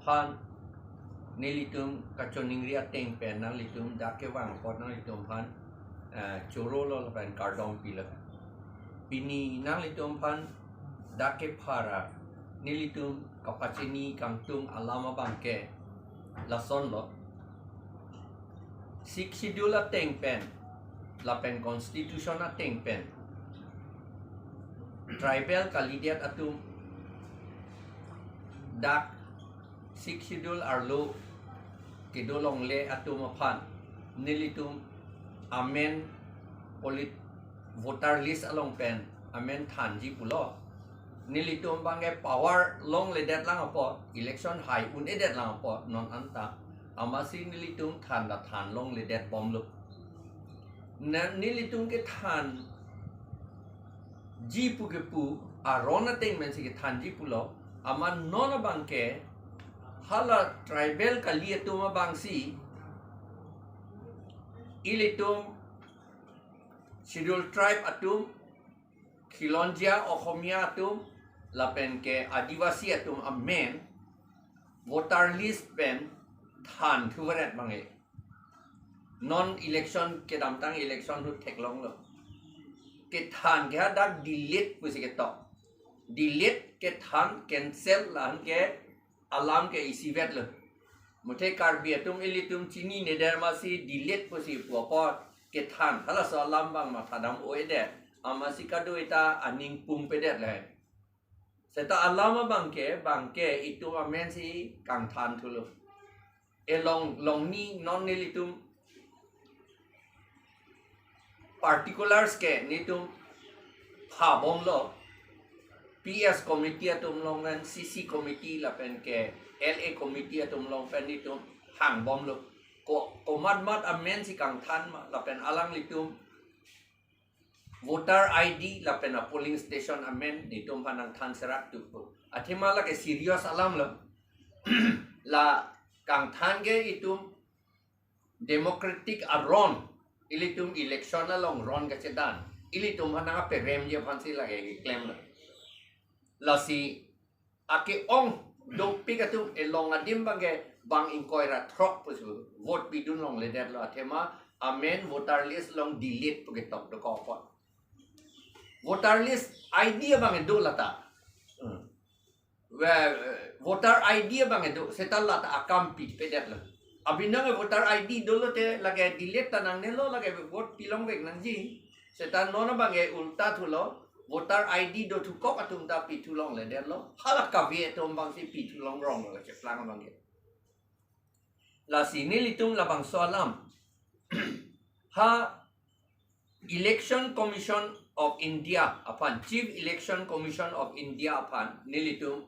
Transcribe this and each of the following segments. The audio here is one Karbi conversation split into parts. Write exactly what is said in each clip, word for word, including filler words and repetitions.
aphan nelitum kachiningri ateng pen nanglitum dak kevang apot nanglitum aphan, eh, choro lo lapen kardom pilo. Pini nanglitum aphan dak kephara nelitum kapachini kangtung alam abang ke lason lo. Sixth Schedule ateng pen lapen Constitution ateng pen tribal kalidet atum dak Sixth Schedule arlo kedo longle atum aphan nelitum amen polit- voter list along pen amen thanji pulo. Nelitum abang ke power longledet lang apot, election hai un-edet lang apot non anta, amatsi nelitum than ta than longledet bomlo. Na nelitum kethanji pu kepu aron ateng pensi kethanji pulo. Amat non abang ke hala tribal kali atum abangsi ilitum Scheduled Tribe atum, Khilonjia Okhomia atum lapen ke Adivasi atum amen voter list pen than thuvaret abang ke. Non election kedamtang election ahut theklonglo. Kethan ke hadak delete pusi ketok. Delete, kethan, cancel, lahen ke alam ke isivetlo. Muthe Karbi atum ilitum chinine der amatsi delete pusi pu apot kethan halaso alam abang matha dam-o-edet. Amatsi kadokave ta aning pumpedet le. Seta alam abang ke, abang ke itum amensi kangthan thulo. Elong longni non nelitum particulars ke nelitum phabomlo. P S committee atum along pen C C committee lapen ke L A committee atum along pen nelitum hangbomlo. Ko, komat mat amensi kangthan ma lapen alanglitum voter I D lapen a polling station amen nelitum aphan nangthan serak tu pu. Athema lake serious alam lo. La kangthan ke itum democratic aron, ilitum election along ron kachedan, ilitum aphan nangperemji aphansi lake keklemlo. Lasi ake-ong dopik atum elong adim abang ke bang ingkoi ra throk pusi vote pidun longledetlo, athema amen voter list along delete pu ketok dokok apot. Voter list I D abang ke do lata. Hmm. Ve-, voter I D abang ke do, seta lata akam pipedetlo. Abinang voter I D dolo te lake delete ta nangnelo, lake vote pilongvek nangji. Seta non abang ke ulta thulo, voter I D dothukok atum ta pithu longledetlo. Hala kave atum abangsi pithu longronglo kacheplang abang ke. Lasi nelitum labangso alam ha Election Commission of India aphan, Chief Election Commission of India aphan nelitum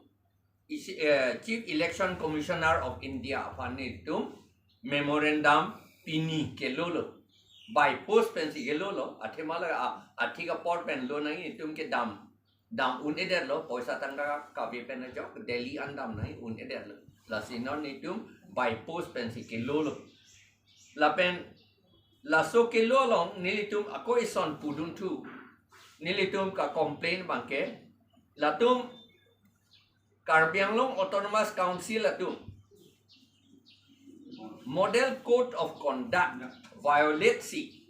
isi-, eh, Chief Election Commissioner of India aphan nelitum memorandum pini kelolo. By post pensi kelolo, athema la a, athik apor pen lonang, itum kedam dam un-edetlo, poisa tangka kave pen ajok, Delhi an dam nangji un-edetlo. Lasi non nelitum by post pensi kelolo. Lapen laso kelo along nelitum ako ison pudun thu. Nelitum ka-complain abang ke, latum Karbi Anglong Autonomous Council atum Model Code of Conduct violate si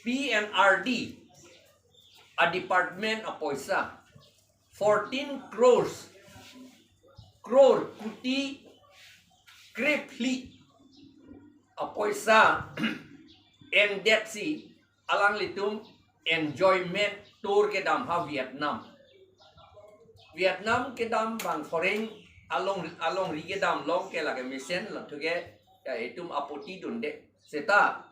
P N R D a department apoisa fourteen crores, crore, kuti krephli apoisa endet si alanglitum enjoyment tour kedam ha Vietnam. Vietnam kedam abang foreign along, alongri kedam long ke lake mesenlo, thuke ya itum apoti dunde. Seta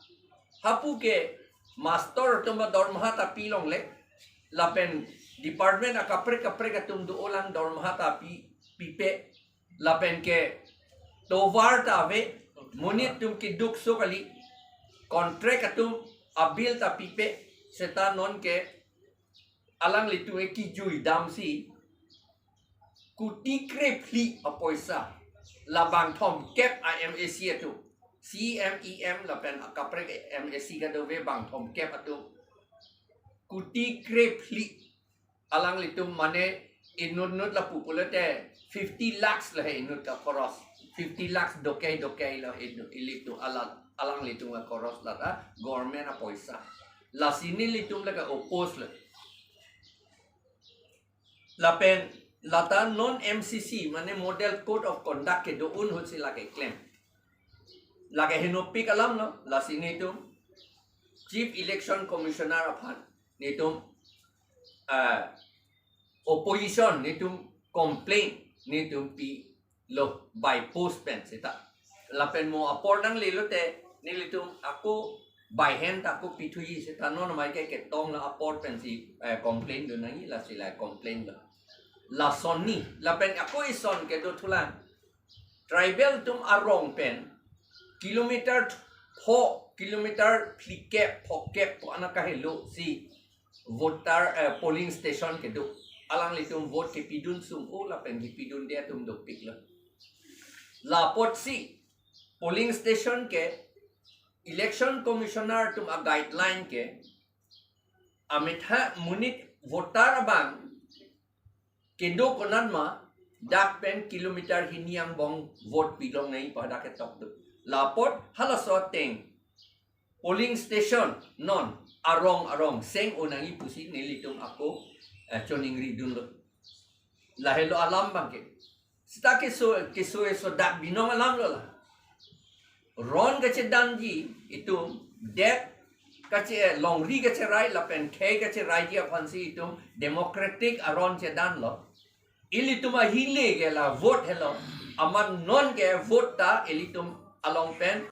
hapu ke master atum dormaha ta pilongle, lapen department akaprek kaprek atum dolang dormaha ta pi, pipe, lapen ke tovar ta ave, monit atum keduk so kali, contract atum abill ta pipe, seta non ke alanglitum ke kijui dam si kuti krephli apoisa, la bangthomkep a M A C atum, C M, E M lapen akaprek M A C kadokave bangthomkep atum kuti krephli alanglitum mane inut nut lapu pulote fifty lakhs lo he inut ka koros. Fifty lakhs dokai dokai lo inut ilitum alang, alanglitum ka koros lata government apoisa. Lasi nelitum lake oppose lo. Lapen lata non M C C mane Model Code of Conduct kedo-un ahut si lake klem. Lake henopik alam lo, lasi netum Chief Election Commissioner aphan netum, ah, opposition netum complaint netum pilo by post pen seta. Lapen mo apor nangle lote nelitum ako by hand ta ako pithuji seta non mai ke ketong la apor pensi, eh, complaint do nangji, lasi la complaint lo. Lason ni, lapen ako ison kedo thulang. Tribal atum arong pen kilometer pho, kilometer phlikep, phokep pu ana kahelo si voter, eh, polling station kedo. Alanglitum vote kepidun sung-o lapen kepidunde atum dopik lo. Lapotsi polling station ke Election Commissioner atum a guideline ke amitha monit voter abang kedo konat ma dak pen kilometer hini angbong vote pilong nangji pu dak ketok do. Lapot halaso ateng polling station non arong arong seng-o nangji pusi nelitum ako, eh, choningri dunlo. Lahelo alam abang ke. Seta keso, keso eso dak binong alam lo la. Ron kachedanji itum, det kache, longri kacherai lapen khei kacheraiji aphansi itum democratic aron chedan lo. Ilitum ahile ke la vote helo. Amat non ke vote ta ilitum along pen